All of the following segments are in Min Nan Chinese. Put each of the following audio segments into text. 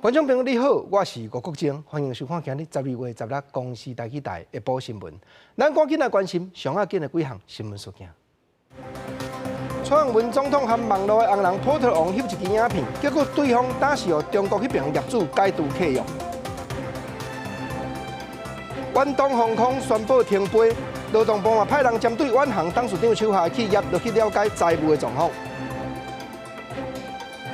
觀眾朋友你好，我是吳國楨，歡迎收看今日12月16公視台語台下晡新聞。咱趕緊來關心上要緊的幾項新聞事件。蔡英文總統和網路的紅人波特王翕一支影片，結果對方當時予中國彼爿業主解除契約。遠東航空宣布停飛，勞動部嘛派人針對遠航董事長手下的企業落去了解財務的狀況。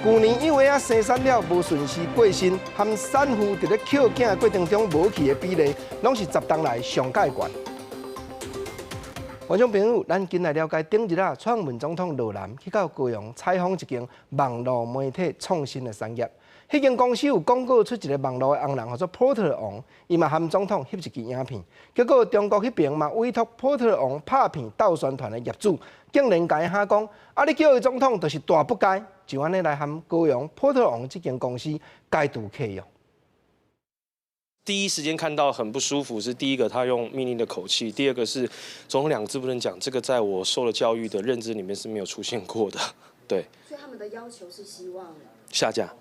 舊年養鴨仔生產了無準時過身，和產婦佇咧抾囝的過程中無去的比例，攏是10冬來上蓋懸。觀眾朋友，咱緊來了解頂日啊，蔡英文總統落南去到高雄採訪一間網路媒體創新的產業。彼間公司有廣告出一个網路的紅人，號做波特王，伊嘛和總統翕一支影片。結果中國彼爿嘛委託波特王拍片鬥宣傳的業主，竟然共伊喊講：啊，你叫伊總統就是大不該，就按呢來和高雄波特王這間公司解除契約。第一時間看到很不舒服，是第一個他用命令的口氣，第二個是總統兩個字不能講，這個在我受了教育的認知裡面是沒有出現過的，對。所以他們的要求是希望下架、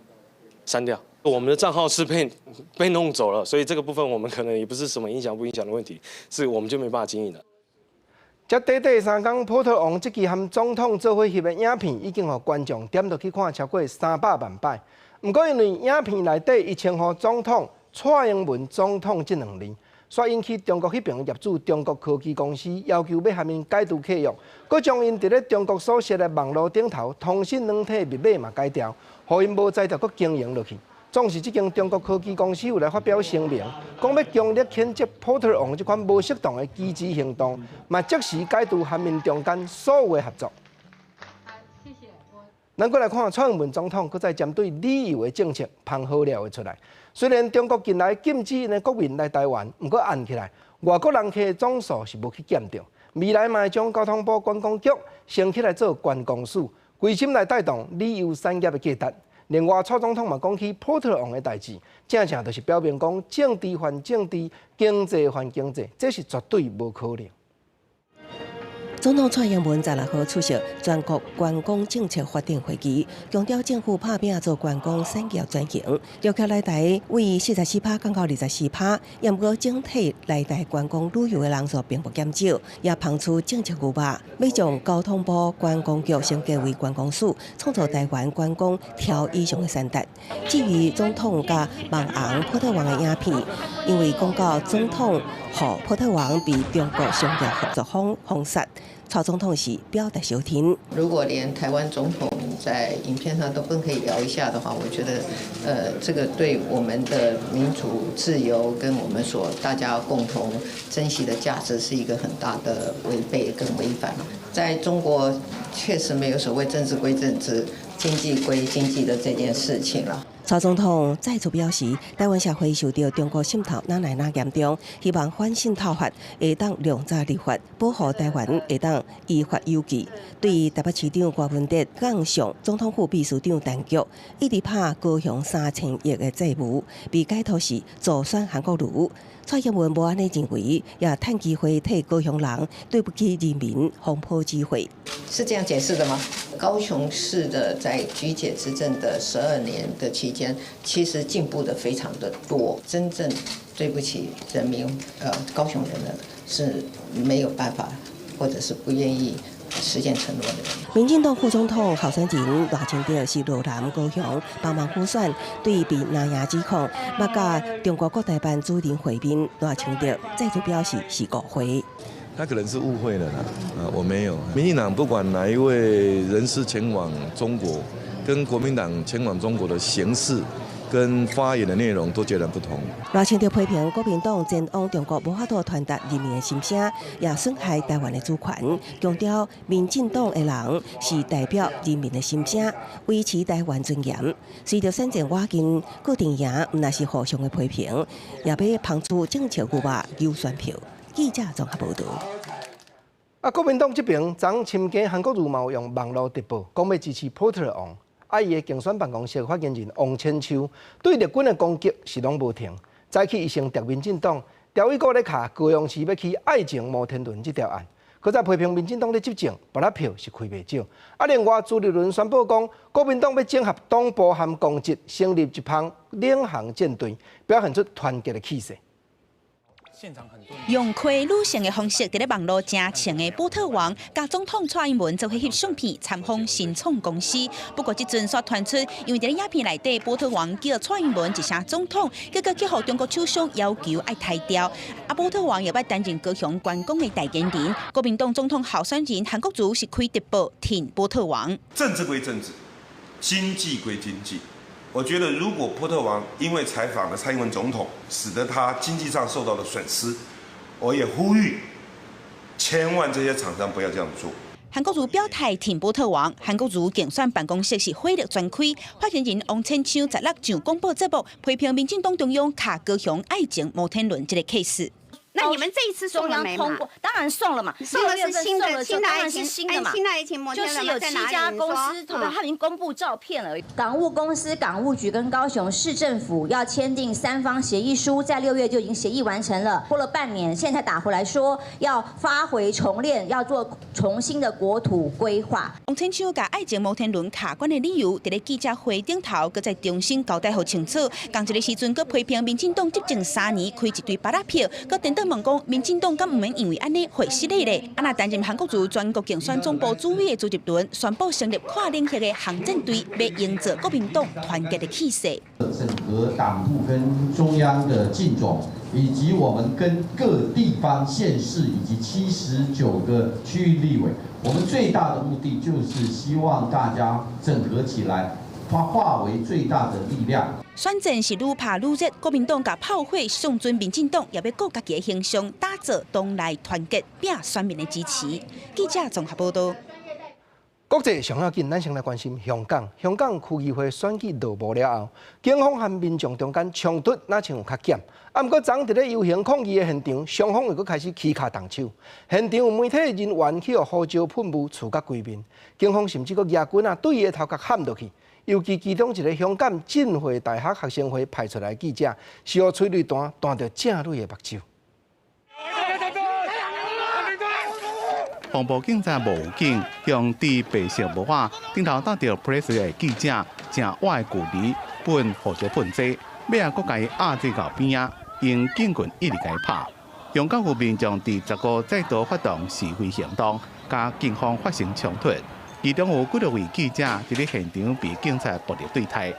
刪掉。我們的賬號是被弄走了，所以這個部分我們可能也不是什麼影響不影響的問題，是我們就沒辦法經營了。這短短3工，波特王這支和總統做伙翕的影片，已經予觀眾點入去看超過300萬擺。毋過因為影片內底伊稱呼總統蔡英文總統這兩字，煞引起中國彼爿業主中國科技公司要求欲和𪜶解除契約，閣將𪜶佇咧中國所設的網路頂頭通訊軟體密碼嘛改掉，予𪜶無才調閣經營落去。總是這間中國科技公司有來發表聲明，講欲強烈譴責波特王這款無適當的機智行動，嘛即時解除和𪜶中間所有的合作。咱閣來看蔡英文總統，閣再針對旅遊的政策放好料的出來。雖然中國近來禁止𪜶的國民來台灣，毋過按起來，外國人客總數是無去減著。未來嘛會將交通部觀光局升起來做觀光署，規心來帶動旅遊產業的價值。另外，蔡總統嘛講起波特王的代誌，正正就是表明講政治還政治，經濟還經濟，這是絕對無可能。總統蔡英文16號出席全國觀光政策發展會議，強調政府拍拚做觀光產業轉型，遊客來台為44趴降到24趴，毋過整體來台觀光旅遊的人數並無減少，也拋出政策牛肉，欲將交通部觀光局升格為觀光署，創造台灣觀光超以上的產值。至於總統佮網紅波特王的影片，因為講到總統予波特王被中國商業合作方封殺。蔡總統是表達相挺。如果連台灣總統在影片上都不可以搖一下的話，我覺得，這個對我們的民主自由跟我們所大家共同珍惜的價值是一個很大的違背跟違反。在中國確實沒有所謂政治歸政治、經濟歸經濟的這件事情了。蔡總統再次表示，台灣社會受著中國滲透愈來愈嚴重，希望反滲透法會當量早立法，保護台灣會當於法有據。對台北市長柯文哲槓上總統府秘書長陳菊，一直拍高雄3000億的債務，被解讀是助選韓國瑜。蔡英文無按呢認為，也趁機會替高雄人對不起人民風波機會。是這樣解釋的嗎？高雄市的在菊姐執政的12年的期間，其實進步的非常的多。真正對不起人民，高雄人的是沒有辦法，或者是不願意實踐承諾的人。民進黨副總統候選人賴清德是落南高雄幫忙輔選，對被藍營指控，欲佮中國國台辦主任會面，賴清德再度表示是誤會。他可能是誤會了啦，啊，我沒有。民進黨不管哪一位人士前往中國，跟國民黨前往中國的形式跟發言的內容都截然不同。賴清德批評國民黨前往中國無法度傳達人民的心聲，也損害台灣的主權。強調民進黨的人是代表人民的心聲，維持台灣尊嚴。隨著選戰倚近，郭陣營毋但是互相的批評，也欲拋出政策牛肉誘選票。記者綜合報導。啊，國民黨這邊昨深更韓國瑜嘛有用網路直播，講欲支持波特王。啊，伊的競選辦公室發言人王千秋對綠軍的攻擊是攏無停。早起伊先諜民進黨，調伊閣咧敲高雄市欲起愛情摩天輪這條案，閣再批評民進黨咧執政，芭樂票是開袂少。啊，另外朱立倫宣布講，國民黨欲整合黨部和公職，成立一班領航戰隊，表現出團結的氣勢。用開女性的方式，佇咧網路誠紅的波特王，佮總統蔡英文做伙翕相片參訪新創公司。不過這陣煞傳出，因為佇咧影片內底，波特王叫蔡英文一聲總統，結果去予中國首相要求愛刣掉。啊，波特王也欲擔任高雄觀光的代言人。國民黨總統候選人韓國瑜是開直播挺波特王。政治歸政治，經濟歸經濟。我覺得，如果波特王因為採訪了蔡英文總統，使得他經濟上受到了損失，我也呼籲，千萬這些廠商不要這樣做。韓國瑜表態挺波特王，韓國瑜競選辦公室是火力全開，發言人王千昌十六上廣播節目批評民進黨中央卡高雄愛情摩天輪這個 case。那你們這一次送了沒嘛？當然送了嘛，送的是新的，新的愛情，新的嘛，新的愛情摩天輪就是有七家公司，他已經公布照片了。港務公司、港務局跟高雄市政府要簽訂三方協議書，在6月就已經協議完成了，拖了半年，現在打回來說要發回重練，要做重新的國土規劃。王千昌共愛情摩天輪卡關的理由，佇咧記者會頂頭，閣再重新交代予清楚。仝一个時陣，閣批評民進黨執政3年開一堆芭樂票，閣顛倒問講，民進黨敢毋免因為按呢會失禮咧？啊，若擔任韓國瑜全國競選總部主委的朱立倫宣布成立跨領域的航戰隊，欲營造國民黨團結的氣勢。整合黨部跟中央的競總，以及我們跟各地方縣市以及79個區域立委，我們最大的目的就是希望大家整合起來，化為最大的力量。選戰是愈拍愈熱，國民黨共炮火送準民進黨，也欲顧家己的形象，打造黨內團結，拼選民的支持。記者綜合報道。國際上要緊，咱先來關心香港。香港區議會選舉落幕了後，警方和民眾中間衝突若像有較減。啊，毋過昨佇咧遊行抗議的現場，雙方又閣開始起跤動手。現場有媒體人員去予胡椒噴霧刺甲規面，警方甚至閣舉棍仔對伊的頭殼砍落去。尤其其中一个香港浸會大學學生會派出來記者，是予催淚彈彈著正蕊的目睭。防暴警察無警向戴白色帽仔頂頭搭著 press 的記者，誠倚的距離噴胡椒噴劑，尾仔閣共伊壓制到邊仔，用警棍一直共伊拍。香港有民眾佇15再度發動示威行動，佮警方發生衝突。其中有幾多位記者佇咧現場被警察暴力對待。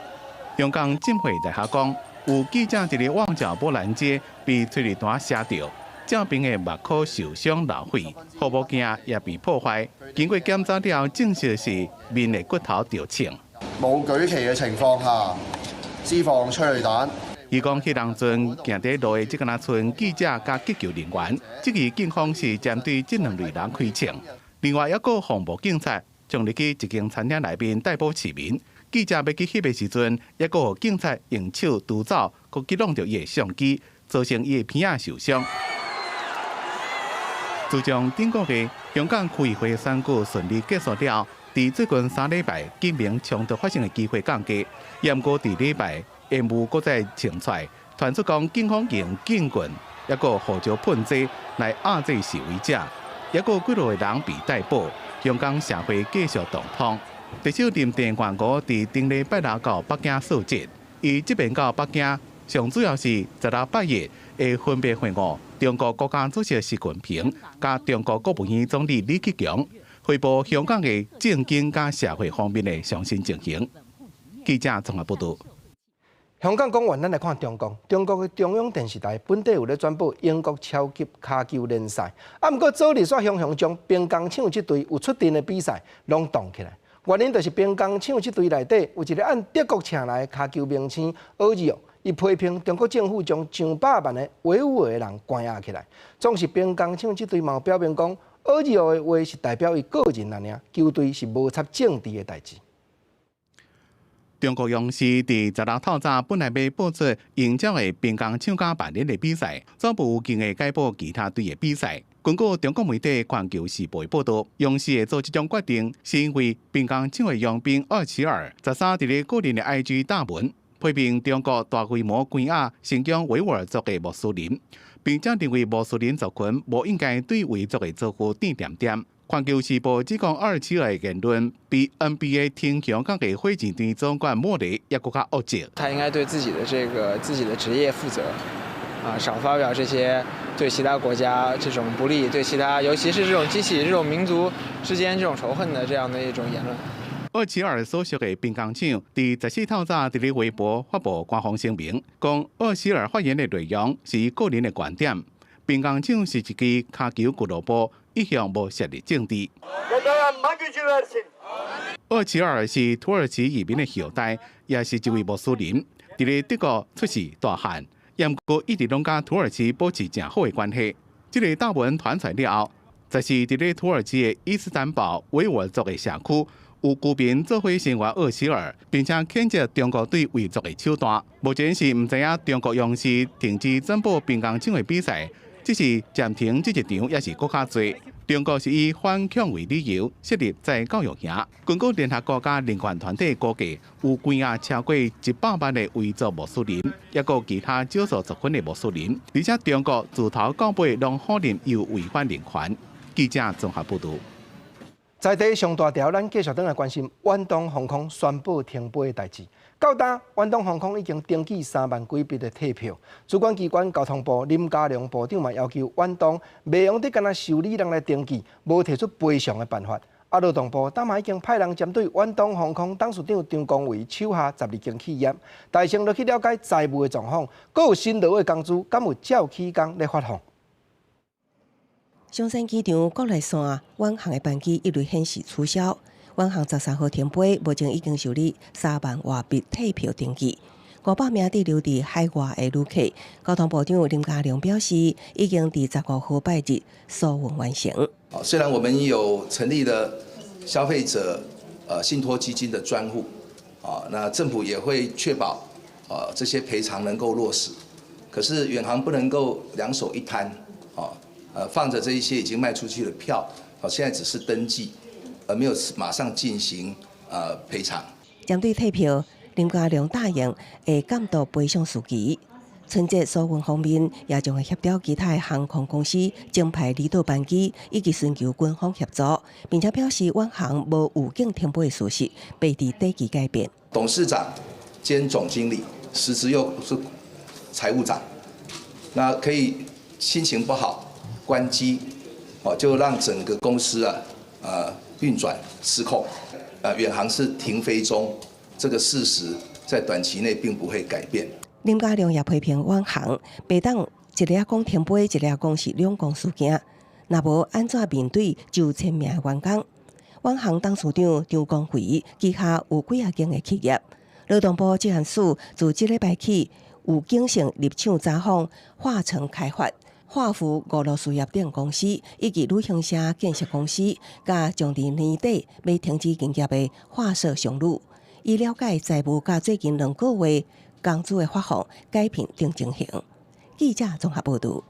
香港浸會大學講，有記者佇咧旺角砵蘭街被催淚彈射著，正邊的目眶受傷流血，護目鏡也被破壞。經過檢查了後，證實是面的骨頭著槍。冇舉旗嘅情況下，施放催淚彈。伊講，彼當陣行佇路的這個賰記者佮急救人員，質疑警方是針對這兩類人開槍。另外，抑閣防暴警察衝入去一間餐廳內面逮捕市民，記者欲去翕的時陣，抑閣予警察用手奪走，閣去弄著伊的相機，造成伊的鼻仔受傷。自從頂個月香港區議會選舉順利結束了，佇最近3禮拜警民衝突發生的機會降低，也毋過佇禮拜煙霧閣再衝出來，傳出講警方用警棍，抑閣胡椒噴劑來壓制示威者，抑閣幾落個人被逮捕。香港社會繼續動盪。特首林鄭月娥佇頂禮拜六到北京述職，伊這擺到北京，上主要是16拜一會分別會晤中國國家主席習近平，佮中國國務院總理李克強，匯報香港的政經佮社會方面的上新情形。記者綜合報導。香港講完，咱來看中國。中國的中央電視台本底有咧轉播英國超級跤球聯賽，啊，毋過昨日煞雄雄將兵工廠這隊有出陣的比賽攏擋起來。原因就是兵工廠這隊內底有一个按德國請來的跤球明星奧爾奧，伊批評中國政府將上百萬的維吾爾人關押起來。總是兵工廠這隊嘛表明講，奧爾奧的話是代表伊個人爾爾，球隊是無插政治的代誌。中國央視佇16透早本來欲播出英超的兵工廠佮曼聯的比賽，總部有經會改播其他隊的比賽。根據中國媒體《環球時報》的報導，央視會做這種決定，是因為兵工廠的洋兵奧齊爾13佇咧個人的 IG 貼文，批評中國大規模關押新疆維吾爾族的穆斯林，並且認為穆斯林族群無應該對維族的做法指點點。環球時報指講，奧爾齊爾的言論比 NBA 挺香港的火箭隊總管莫雷也閣較惡質。他應該對自己的這個自己的職業負責，啊，少發表這些對其他國家這種不利、對其他尤其是這種激起這種民族之間這種仇恨的這樣的一種言論。奧齊爾所屬的兵工廠佇14透早佇咧微博發布官方聲明，講奧齊爾發言的內容是伊個人的觀點。兵工廠是一支跤球俱樂部，一向無涉入政治。奧齊爾是土耳其移民的後代，也是一位穆斯林，佇咧德國出世大漢，毋過一直攏佮土耳其保持誠好的關係。這个大文傳出來了後，就是佇咧土耳其的伊斯坦堡維吾爾族的社區，有居民做伙聲援奧齊爾，並且譴責中國對維族的手段。目前是毋知影中國央視停止轉播兵工廠的比賽，只是暫停這一場，也是閣較濟。中國是以反恐為理由設立再教育營。根據聯合國家人權團體估計，有關押超過100萬的維族穆斯林，抑閣其他少數族群的穆斯林。而且中國自頭到尾攏否認有違反人權。記者綜合報導。在地上大條，咱繼續轉來關心遠東航空宣布停飛的代誌。到今，遠東航空已經登記3萬幾筆的退票。主管機關交通部林佳龍部長嘛要求遠東袂用得干焦修理人來登記，無提出賠償的辦法。啊，勞動部今嘛已經派人針對遠東航空董事長張光偉手下12間企業，大先落去了解財務的狀況，閣有辛勞的工資，敢有照起工咧發放？松山機場國內線遠航的班機一律限時取消。遠航13號停飛，目前已經受理3萬外筆退票登記，500名滯留佇海外的旅客。交通部長林佳龍表示，已經佇15號拜日疏運完成。雖然我們有成立了消費者信託基金的專戶，啊，那政府也會確保這些賠償能夠落實。可是遠航不能夠兩手一攤，啊。放着這一些已經賣出去的票，啊，現在只是登記，而沒有馬上進行賠償。針對退票，林佳龍答應會監督賠償時期。春節疏運方面，也將會協調其他航空公司增派離島班機，以及尋求軍方協助，並且表示遠航無預警停飛的事實，袂佇短期改變。董事長兼總經理，實質又是財務長，那可以心情不好。關機，哦，就讓整個公司啊，運轉失控，遠航是停飛中，這個事實在短期內並不會改變。林佳龍也批評遠航，袂當一个講停飛，一个講是兩公事件，若無按怎面對9,000名的員工？遠航董事長張光輝旗下有幾仔間的企業，勞動部職安署自這禮拜起有警性入廠查訪華城開發、華福娛樂事業等公司，以及旅行社建設公司，佮將佇年底欲停止營業的華碩商旅，以了解財務佮最近2個月工資的發放改變等情形。記者綜合報導。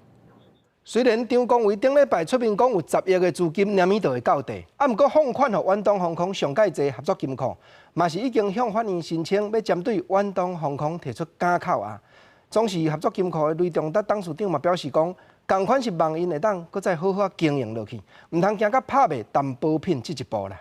雖然張光偉頂禮拜出面講有10億的資金，連咪就會到地，啊，毋過放款予遠東航空上蓋濟合作金庫，嘛是已經向法院申請，欲針對遠東航空提出假扣押。總是合作金庫的雷仲達董事長嘛表示講，仝款是望𪜶會當閣再好好經營落去，毋通驚到拍賣擔保品這一步啦。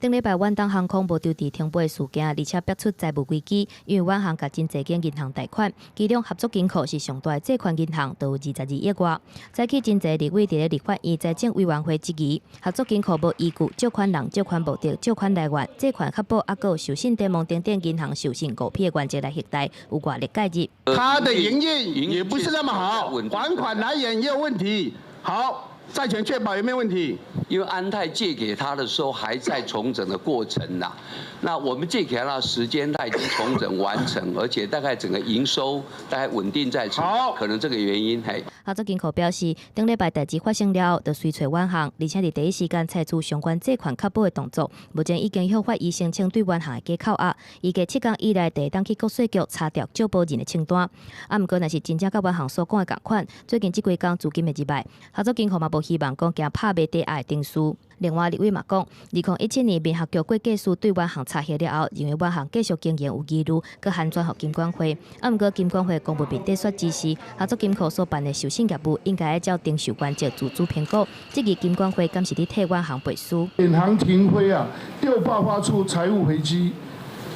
頂禮拜遠東航空無拄佇停飛事件，而且逼出財務危機，因為遠航共真濟間銀行貸款，其中合作金庫是上大的借款銀行，就有22億外。早起真濟立委佇咧立法院財政委員會質疑，合作金庫無依據借款人借款目的、借款來源、借款確保，抑閣有授信聯盟等等銀行授信五 P 的原則來核貸，有外力介入。他的營運也不是那麼好，還款來源也有問題。好。債權確保有沒有問題？因為安泰借給他的時候還在重整的過程啦，那我們借給他的時間他已經重整完成，而且大概整個營收大概穩定在好，可能這個原因嘿。合作金庫表示，頂禮拜代誌發生了後，就隨揣遠航，而且佇第一時間採取相關借款確保的動作。目前已經向法院申請對遠航的假扣押，預計7天以內就會當去國稅局查調借保人的清單。啊，毋過若是真正佮遠航所講的仝款，最近這幾工資金會入來，合作金庫嘛無無希望講驚拍賣抵押的程序。另外，立委嘛講，2017年民航局會計師對遠航查核了後，認為遠航繼續經營有疑慮，閣函轉予金管會。啊，毋過金管會公文面底煞指示，合作金庫所辦的授信業務應該愛照徵收原則自主評估。質疑金管會敢是佇替遠航背書。遠航停飛啊，又爆發出財務危機。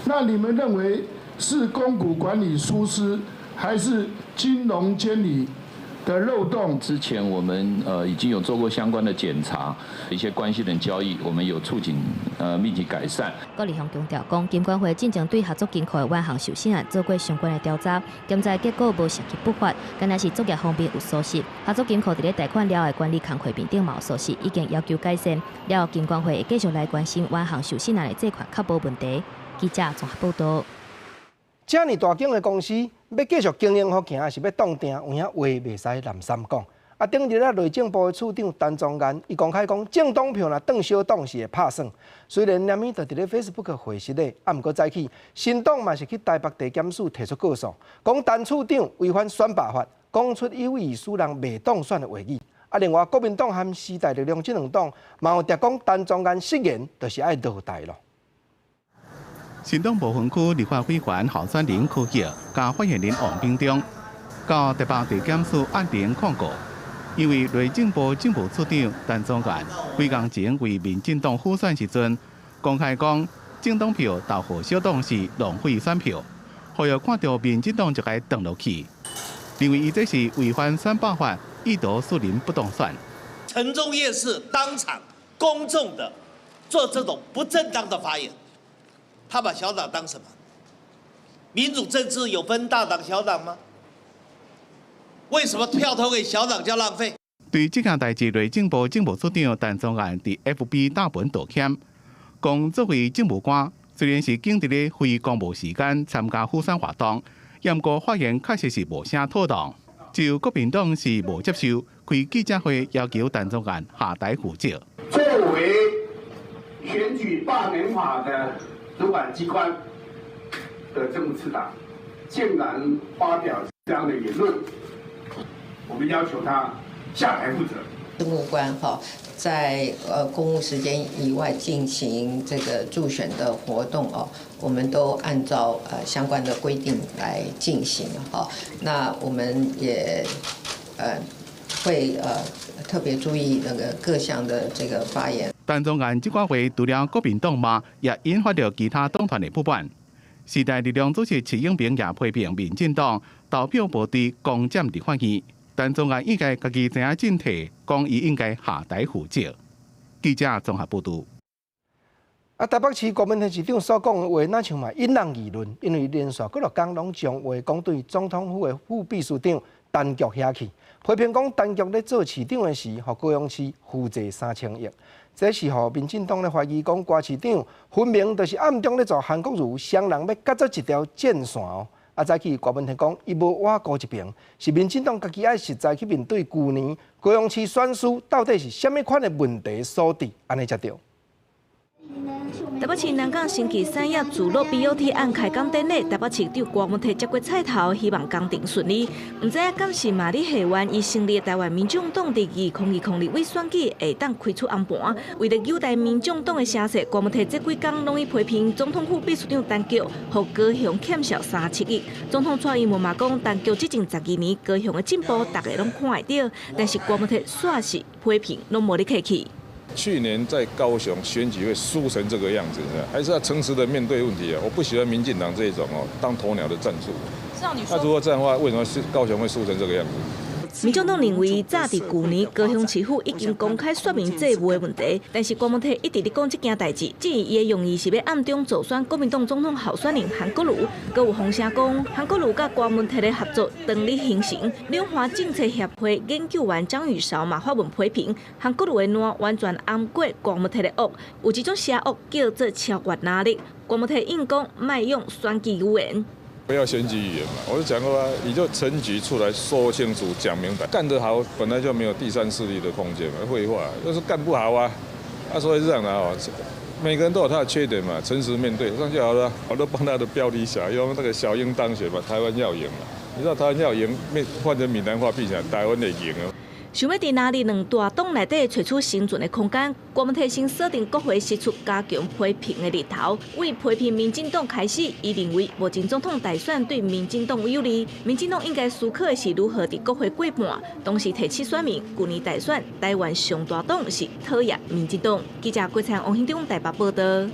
那你們認為是公股管理疏失，還是金融監理的漏洞？之前我們已經有做過相關的檢查，一些關係人交易，我們有促進密集改善。郭立雄強調講，金管會進前對合作金庫的遠航授信案做過相關的調查，檢查結果無涉及不法，敢若是作業方面有疏失。合作金庫佇咧貸款了後的管理工課面頂嘛有疏失，已經要求改善。了後金管會會繼續來關心遠航授信案的借款確保問題。記者綜合報導。遮爾大間的公司欲繼續經營予行，抑是欲擋定，有影話袂使濫三講。啊，頂日啊，內政部的處長陳宗彥，伊公開講，政黨票若當小黨是會拍算。雖然連物就佇咧 Facebook 回實咧，啊，毋過早起新黨嘛是去台北地檢署提出告訴，講陳處長違反選罷法，講出有意使人袂當選的話語。啊，另外國民黨和時代力量這兩黨嘛有諜講陳宗彥失言，就是愛落台咯。新黨部分區立法委員候選人柯協佮發言人王炳忠，到台北地檢署按庭抗告，因為內政部政務處長陳宗彥幾工前為民進黨輔選時陣，公開講政黨票投予小黨是浪費選票，予伊看著民進黨就共斷落去，認為伊這是違反選罷法，意圖使人不當選。陳宗彥是當場公眾的做這種不正當的發言。他把小黨當什麼？民主政治有分大黨小黨嗎？為什麼票投給小黨叫浪費？對這件代誌，內政部政務處長陳宗彥佇 FB 貼文道歉，講作為政務官，雖然是揀佇咧非公務時間參加輔選活動，毋過發言確實是無啥妥當。就國民黨是無接受，開記者會要求陳宗彥下台負責。作為選舉罷免法的主管機關的政務次長，竟然發表這樣的言論，我們要求他下台負責。政務官哈，在公務時間以外進行這個助選的活動哦，我們都按照相關的規定來進行哈。那我們也會特別注意那個各項的這個發言。陳宗彥這寡話除了國民黨罵，也引發著其他黨團的不滿。時代力量主席池永平也批評民進黨投票無對攻佔立法院。陳宗彥應該家己知影進退，講伊應該下台負責。記者綜合報導。啊，台北市郭文天市長所講的話，若像嘛引人議論，因為連續幾落工攏將話講對總統府的副秘書長陳菊遐去，批評講陳菊咧做市長的時，予高雄市負債3000億，這是予民進黨咧懷疑講郭市長分明就是暗中咧做韓國瑜，雙人欲結做一條戰線哦。啊，早起郭文天講，伊無倚孤一爿，是民進黨家己愛實在去面對舊年高雄市選輸到底是啥物款的問題所致，按呢才對。台北市南港新奇產業聚落 BOT 案開工典禮，台北市長郭文鐵接過彩頭，希望工程順利。毋知影敢是嘛咧下願，伊成立台灣民眾黨佇2020立委選舉會當開出紅盤，為著優待民眾黨的聲勢，郭文鐵這幾工攏咧批評總統府秘書長陳菊，予高雄欠數37億。總統蔡英文嘛講，陳菊執政12年，高雄的進步逐家攏看會著，但是郭文鐵煞是批評攏無咧客氣。去年在高雄選舉會輸成這個樣子，還是要誠實的面對問題啊！我不喜歡民進黨這種哦當鴕鳥的戰術。那如果這樣的話，為什麼是高雄會輸成這個樣子？民眾黨認為，早佇舊年高雄市府已經公開說明債務的問題，但是郭文鐵一直咧講這件代誌，質疑伊的用意是欲暗中助選國民黨總統候選人韓國瑜。閣有風聲講，韓國瑜佮郭文鐵的合作當咧形成。兩岸政策協會研究員張宇韶嘛發文批評，韓國瑜的爛完全掩過郭文鐵的惡，有一種邪惡叫做超越能力。郭文鐵硬講，莫用選舉語言。不要選舉語言嘛，我就講過啊，你就陳菊出來說清楚、講明白，幹得好，本來就沒有第三勢力的空間嘛，廢話，就是幹不好啊，啊，所以是這樣的哦，每個人都有他的缺點嘛，誠實面對，這樣就好了。我都幫他的標題下，用那個小英當選嘛，台灣要贏嘛，你知道台灣要贏，換成閩南話變成台灣會贏啊。想欲佇藍綠兩大黨內底揣出生存的空間，郭文提先鎖定國會釋出加強批評的日頭，為批評民進黨開始，伊認為目前總統大選對民進黨有利，民進黨應該思考的是如何佇國會過半。同時提醒選民，舊年大選台灣上大黨是討厭民進黨。記者郭燦、王興中台北報道。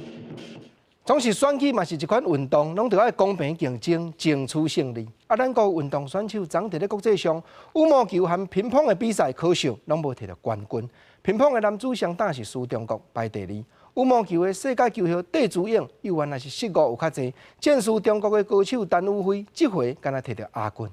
總是選舉嘛是一款運動，攏著愛公平競爭，爭取勝利。啊，咱國運動選手昨佇咧國際上，羽毛球和乒乓的比賽，可惜攏無摕著冠軍。乒乓的男子雙打是輸中國排第二，羽毛球的世界球后戴資穎猶原也是失誤有較濟，戰輸中國的高手陳雨菲，這回敢若摕著亞軍。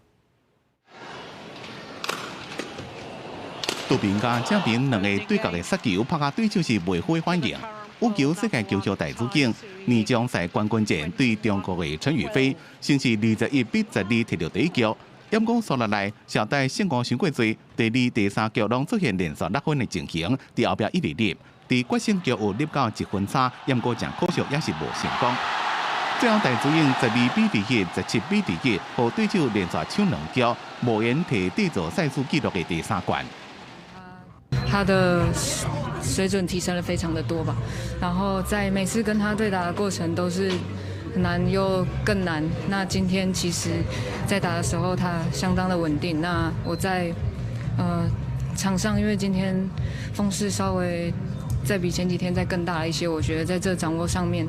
杜平佮鄭平兩個對角的殺球，拍甲對手是袂好反應。羽球世界球后戴資穎年終賽冠軍戰對中國的陳雨菲，先是21比12摕著第一局，毋過紲落來，小戴勝誤傷過濟，第二、第三局攏出現連續落分的情形，佇後壁一直入，佇決勝局有入到一分差，毋過誠可惜也是無成功。最後戴資穎12比21、17比21，予對手連續搶兩局，無緣摕締造賽事紀錄的第三冠。他的水準提升了非常的多吧，然後在每次跟他對打的過程都是難又更難。那今天其實，在打的時候他相當的穩定。那我在場上，因為今天風勢稍微再比前幾天再更大一些，我覺得在這掌握上面，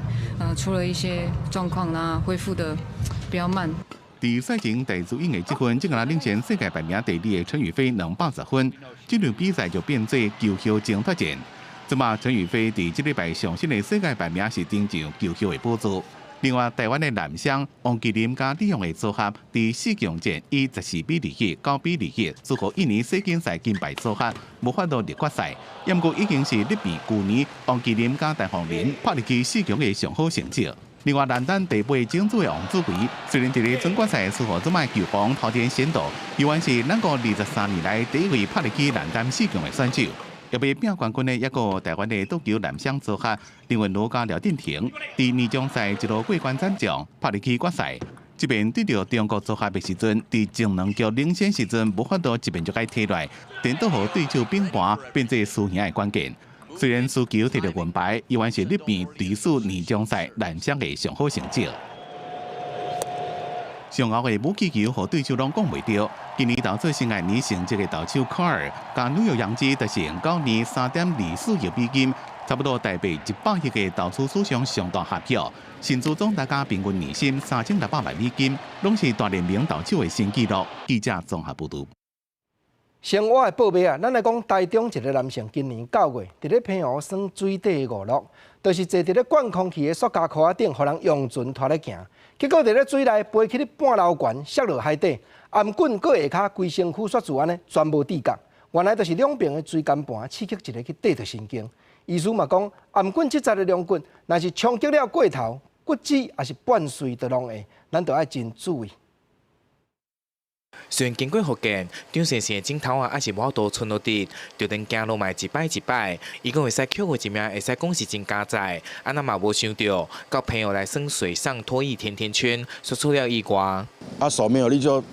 出了一些狀況，那恢復的比較慢。佇賽前戴資穎的積分，只敢領先世界排名第二的陳雨菲210分，這場比賽就變做球后爭奪戰。這馬陳雨菲佇這禮拜上新的世界排名是登上球后的寶座。另外，台灣的男雙王齊麟佮李勇的組合，佇四強戰以14比21、9比21輸予印尼世錦賽金牌組合，無法度入決賽。毋過已經是日本舊年王齊麟佮陳鳳麟拍入去四強的上好成績。另外，男單第八種子的王子維，雖然佇咧準決賽輸予這擺球王頭前先導，猶原是咱國23年來第一位拍入去男單四強的選手。欲欲拼冠軍的抑閣有台灣的桌球男雙組合林昀儒佮廖振廷，佇年終賽一路過關斬將，拍入去決賽。這邊對著中國組合的時陣，佇前兩局領先時陣，無法度一邊就共提來，顛倒予對手平盤，變做輸贏的關鍵。雖然輸球摕著銀牌，猶原是日本隊史年終賽男雙的上好成績。上後的武器球，予對手攏講袂著。今年投出生涯年成績的投手卡爾，佮紐約洋基達成9年3.24億美金，差不多台幣100億的投手史上上大合約，薪資總達平均年薪3600萬美金，攏是大聯盟投手的新紀錄。記者綜合報導。生活的報備啊，咱來講台中一个男性，今年9月，佇咧澎湖耍水底娛樂，就是坐佇咧灌空氣的塑膠箍仔頂，予人用船拖咧行，結果佇咧水內飛去咧半樓懸，摔落海底，頷頸閣下跤規身軀煞自按呢全無知覺。原來就是兩邊的椎間盤刺激一个去綴著神經。醫師嘛講，頷頸這層的龍骨，若是衝擊了過頭，骨折抑是半碎都攏會，咱著愛真注意。雖然經過復健，張先生的指頭仔，抑是無法度伸落直，就連行路嘛會一擺一擺。伊講會使捡回一命，會使講是真佳哉。啊，那嘛無想著，到澎湖來耍水上拖曳甜甜圈，煞出了意外。啊，手沒有力就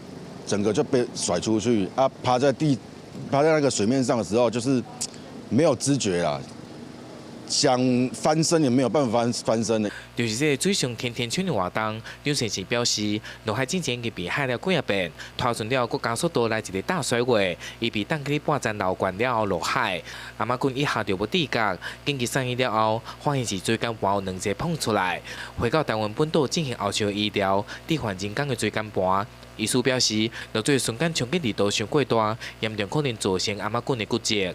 整個就被甩出去。啊，趴在地，趴在那個水面上的時候，就是沒有知覺啦。想翻身也沒有辦法翻身的。就是這个水上甜甜圈的活動，張先生表示，落海之前伊被海了幾仔遍，拖船了閣加速度來一个大甩尾，伊被擋去半層樓懸了後落海，頷頸一下就無知覺，緊急送醫了後，發現是椎間盤有兩個膨出來，回到台灣本島進行後續醫療，置換人工的椎間盤。醫師表示，落水瞬間衝擊力度傷過大，嚴重可能造成頷頸的骨折。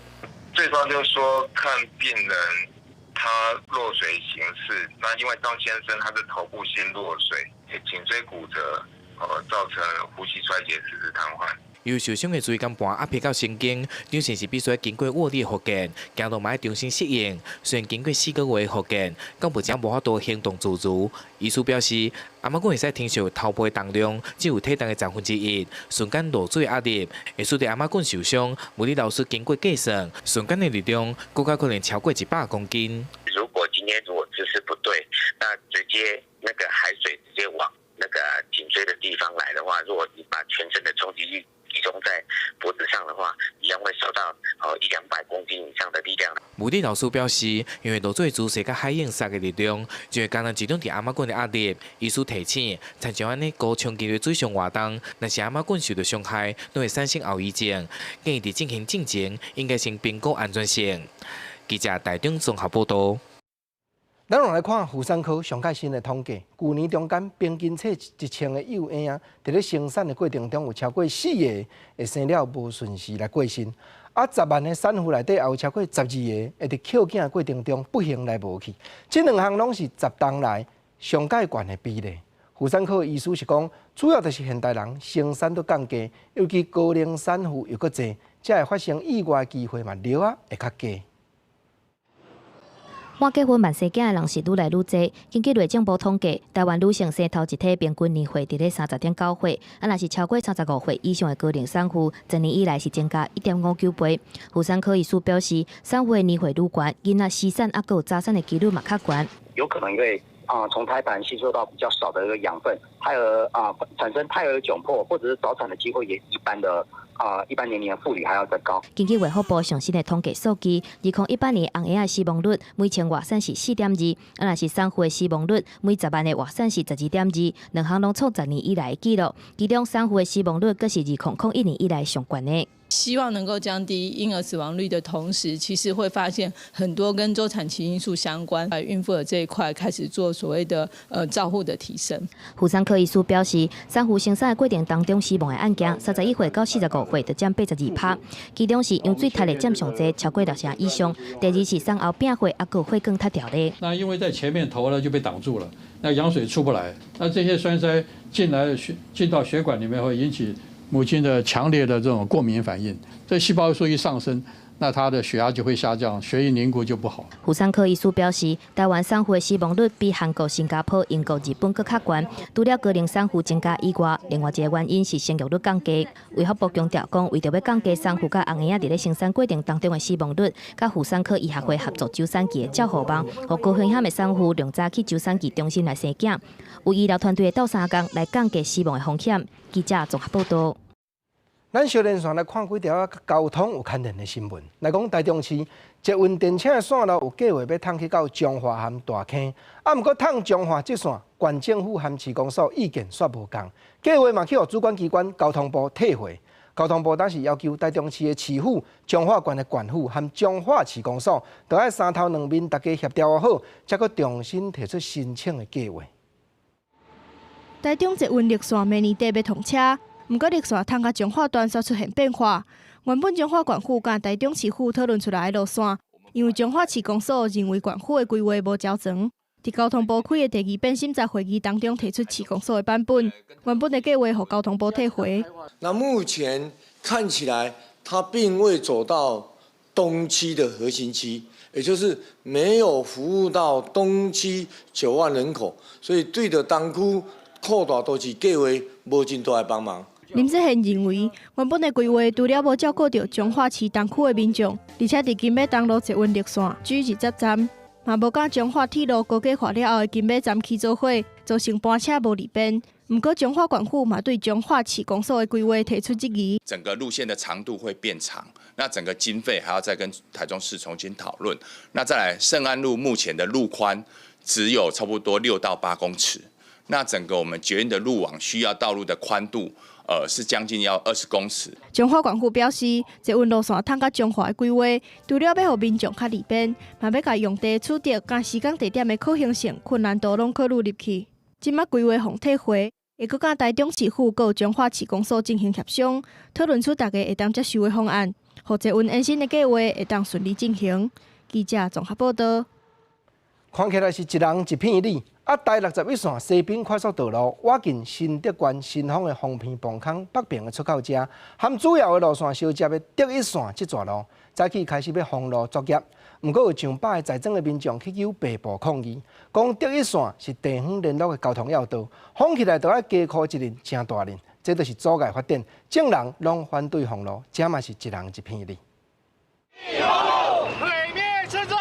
最主要就是說看病人。他落水形式，那因為張先生他的頭部先落水，頸椎骨折，造成呼吸衰竭，四肢癱瘓。由受傷的椎間盤壓迫到神經，張先生必須經過握力復健，行路嘛愛重新適應。雖然經過4個月復健，到目前無法度行動自如。醫師表示，頷頸會使承受頭部的重量，只有體重的1/10，瞬間落水壓力會使得頷頸受傷。物理老師經過計算，瞬間的力量，閣較可能超過100公斤。如果今天如果姿勢不對，那直接那個海水直接往那個頸椎的地方來的話，如果你把全身的衝擊力集中在脖子上的話，一樣會受到斤以上的力量。物理老师表示，因為落水姿勢佮海湧殺的力量，就會敢若一種佇頷螞的壓力。醫師提醒，親像按呢高衝擊的水上活動，若是頷螞受到傷害，攏會產生後遺症。建議佇進行進前，應該先評估安全性。記者台中綜合報導。咱來看婦產科上蓋新的統計，舊年中間平均生1000個幼嬰仔，佇咧生產的過程中有超過四個會生了無順時來過身，10萬个產婦內底也有超過12個會佇抾囝的過程中不幸來無去。這兩項攏是10冬來上蓋懸的比例。婦產科醫師是講，主要就是現代人生產都降低，尤其高齡產婦又閣濟，才會發生意外的機會嘛，率仔會較低。滿結婚慢生囝的人是愈來愈濟。根據內政部統計，台灣女性生頭一胎平均年歲佇咧30.9歲，若是超過35歲以上的高齡產婦，10年以來是增加1.59倍。婦產科醫師表示，產婦的年歲愈懸，囡仔死產猶閣有早產的幾率嘛較懸。有可能因為從胎盤吸收到比較少的一個養分，胎兒產生胎兒窘迫或者是早產的機會也一般的一般年齡的婦女還要再高。根據衛福部上新的統計數據，2018年紅嬰仔死亡率每千活產是4.2，若是產婦的死亡率每10萬个活產是12.2，兩項攏創10年以來的紀錄。其中產婦的死亡率閣是2001年以來上懸的。希望能夠降低嬰兒死亡率的同時，其實會發現很多跟周產期因素相關，孕婦的這一塊開始做所謂的照護的提升。婦產科醫師表示，產婦生產的過程當中死亡的案件，31歲到45歲就佔82%，其中是羊水脫的佔上濟，超過六成以上。第二是產後變血，猶閣血管脫掉的。那因為在前面頭呢就被擋住了，那羊水出不來，那這些栓塞進來血進到血管裡面會引起母親的強烈的這種過敏反應，這細胞數一上升，那她的血壓就會下降，血液凝固就不好。婦產科醫師表示，台灣產婦的死亡率比韓國、新加坡、英國、日本閣較懸。除了高齡產婦增加以外，另外一個原因是生育率降低。衛福部強調講，為著欲降低產婦佮紅嬰仔佇咧生產過程當中的死亡率，佮婦產科醫學會合作周產期的照護網，予高風險的產婦量早去周產期中心來生囝，有醫療團隊會鬥相共來降低死亡的風險。記者綜合報導。咱小連線來看幾條佮交通有牽連的新聞。來講台中市捷運電車的線路有計劃欲通去到彰化和大坑，毋過通彰化這線，縣政府和市公所意見煞無仝，計劃嘛去予主管機關交通部退回。交通部當時要求台中市的市府、彰化縣的縣府和彰化市公所，都愛三頭兩面大家協調好，才閣重新提出申請的計劃。台中捷運綠線明年底欲通車，毋過綠線通到彰化段煞出現變化。原本彰化縣府佮台中市府討論出來的路線，因為彰化市公所認為縣府的規劃無周全，佇交通部開的第二遍審查會議當中提出市公所的版本，原本的計劃予交通部退回。那目前看起來，它並未走到東區的核心區，也就是沒有服務到東區9萬人口，所以對著東區擴大都市計劃無真大的幫忙。林志賢認為，原本的規劃除了無照顧著彰化市東區的民眾，而且佇金馬東路捷運綠線 G 20站，嘛無佮彰化鐵路高架化了後的金馬站起做伙，造成班車無利便。毋過彰化縣府嘛對彰化市公所的規劃提出質疑。整個路線的長度會變長，那整個經費還要再跟台中市重新討論。那再來聖安路目前的路寬只有差不多6到8公尺。那整個我們捷運的路網需要道路的寬度，是將近要20公尺。彰化縣府表示，捷運路線通到彰化的規劃，除了欲予民眾較利便，嘛欲共用地取得佮時間地點的可行性、困難度攏考慮入去。這擺規劃予退回，會閣佮台中市府佮彰化市公所進行協商，討論出大家會當接受的方案，予捷運延伸的計劃會當順利進行。記者綜合報導。看起來是一人一片理，台61線西濱快速道路，倚近新竹縣新豐的豐坪磅空北爿的出口遮，和主要的路線相接的德一線這逝路，早起開始欲封路作業。毋過有上百个在莊的民眾去搝白布抗議，講德一線是地方聯絡的交通要道，封起來就愛加箍一人誠大輪，這就是阻礙發展。眾人攏反對封路，這嘛是一人一片理。毀滅村莊！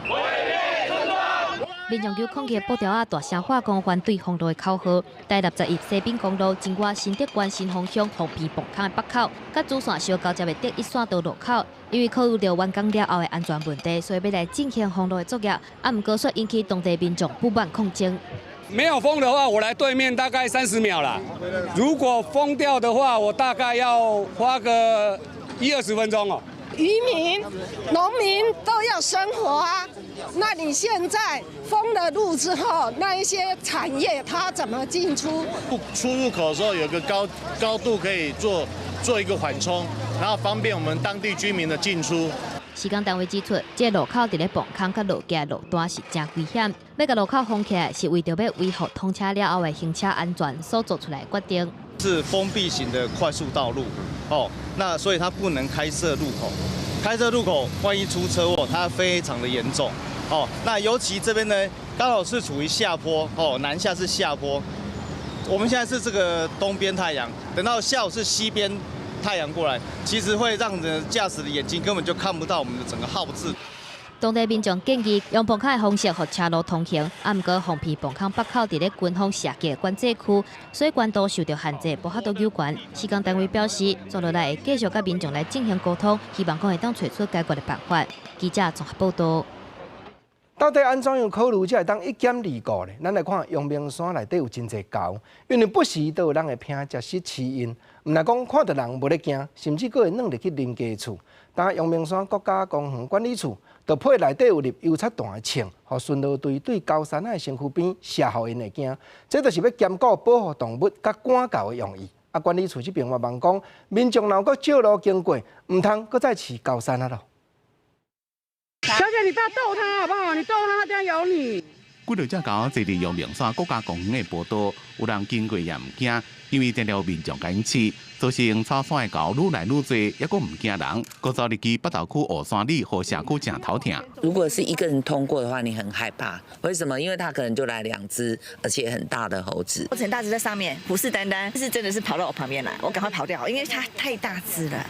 毀滅村莊！民眾就抗議布條仔大聲喊講反對封路的口號。台六十一西濱公路金瓜新竹縣新豐鄉鳳鼻磅空的北口，佮主線相交接的德一線道路口，因為考慮著完工了後的安全問題，所以欲來進行封路的作業。啊，毋過卻引起當地民眾不滿抗爭。沒有封的話，我來對面大概30秒啦。如果封掉的話，我大概要花個一二十分鐘哦。漁民、農民都要生活啊，那你現在封了路之後，那一些產業它怎麼進出？出入口的時候有個高度可以做一個緩衝，然後方便我們當地居民的進出。施工單位指出，這個路口佇咧磅空佮落橋路段是誠危險，欲共路口封起來，是為著欲維護通車了後的行車安全所做出來的決定。是封閉型的快速道路，哦，那所以它不能開設路口，開設路口萬一出車禍，它非常的嚴重，哦，那尤其這邊呢，剛好是處於下坡，哦，南下是下坡，我們現在是這個東邊太陽，等到下午是西邊太陽過來，其實會讓人駕駛的眼睛根本就看不到我們的整個號誌。當地民眾建議用磅空的方式，予車路通行。啊，毋過鳳鼻磅空北口佇咧軍方射擊管制區，所以懸度受著限制，無法度扭懸。施工單位表示，紲落來會繼續佮民眾來進行溝通，希望講會當揣出解決的辦法。記者綜合報道。到底按怎樣考慮才會當一兼二顧呢？咱來看陽明山內底有真濟猴，因為不時都有人會憑食食飼𪜶，毋但講看著人無咧驚，甚至閣會鑽入去人家厝。當陽明山國家公園管理處就配內底有立油漆彈的銃，予巡邏隊對猴山仔的身軀邊射予𪜶會驚。這就是欲兼顧保護動物佮趕猴的用意。啊，管理處這邊嘛望講，民眾若閣借路經過，毋通閣再飼猴山仔囉。小姐，你不要逗它好不好？你逗它，它這樣咬你。幾落隻猴坐佇陽明山國家公園的步道，有人經過也毋驚，因為定定有民眾共𪜶飼，造成草山的猴愈來愈濟，猶閣毋驚人，閣走入去北投區烏山里予社區誠頭疼。如果是一個人通過的話，你很害怕。為什麼？因為他可能就來兩隻，而且很大的猴子。很大隻在上面，虎視眈眈，是真的是跑到我旁邊來，我趕快跑掉，因為它太大隻了。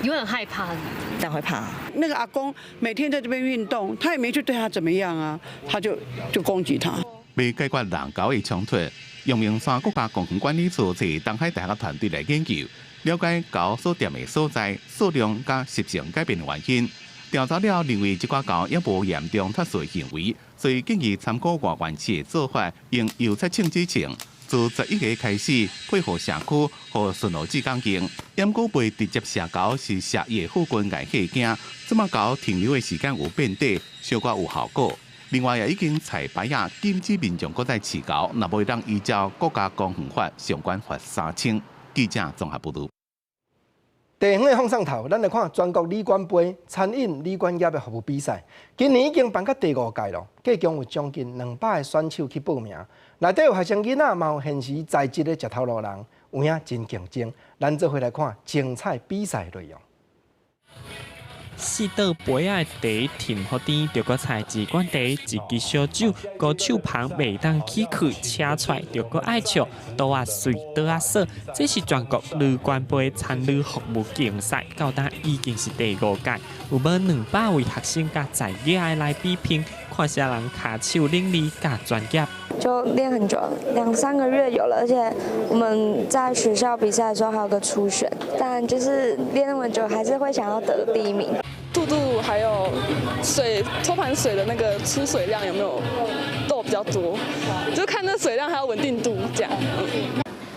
你會很害怕？當然會怕。那個阿公每天在這邊運動，他也沒去對他怎麼樣啊，他就攻擊他。為解決人猴的衝突，陽明山國家公園管理處揣東海大學團隊來研究，了解猴所踮的所在、數量佮習性改變的原因。調查了認為這寡猴猶無嚴重脫序行為，所以建議參考外縣市的做法，用油漆銃子槍。自11個開始配合社區予巡邏志工警，毋過袂直接射猴，是射伊的附近共嚇驚。這馬猴停留的時間有變短，小可有效果。另外也已經裁牌仔禁止民眾閣再飼猴，若無會當依照國家公園法相關罰3000。記者綜合報導。地方的放送頭，咱來看全國旅館杯餐飲旅館業的服務比賽，今年已經辦到第五屆囉，計共有將近200個選手去報名，內底有學生囡仔，嘛有現時在職的食頭路人，有影真競爭。咱做伙來看精彩比賽內容。四倒杯仔的茶甜予甜，著閣採一罐茶，一支燒酒，高手旁袂當起去，車出來著閣愛笑，桌仔隨桌仔掃。這是全國旅館杯餐旅服務競賽，到今已經是第五屆，有無200位學生佮在業的來比拼，看啥人跤手伶俐佮專業。就練很久，兩三個月有了，而且我們在學校比賽的時候還有個初選，但就是練那麼久，還是會想要得第一名。速度還有水托盤水的那個出水量有沒有漏比較多，就看那水量還有穩定度這樣。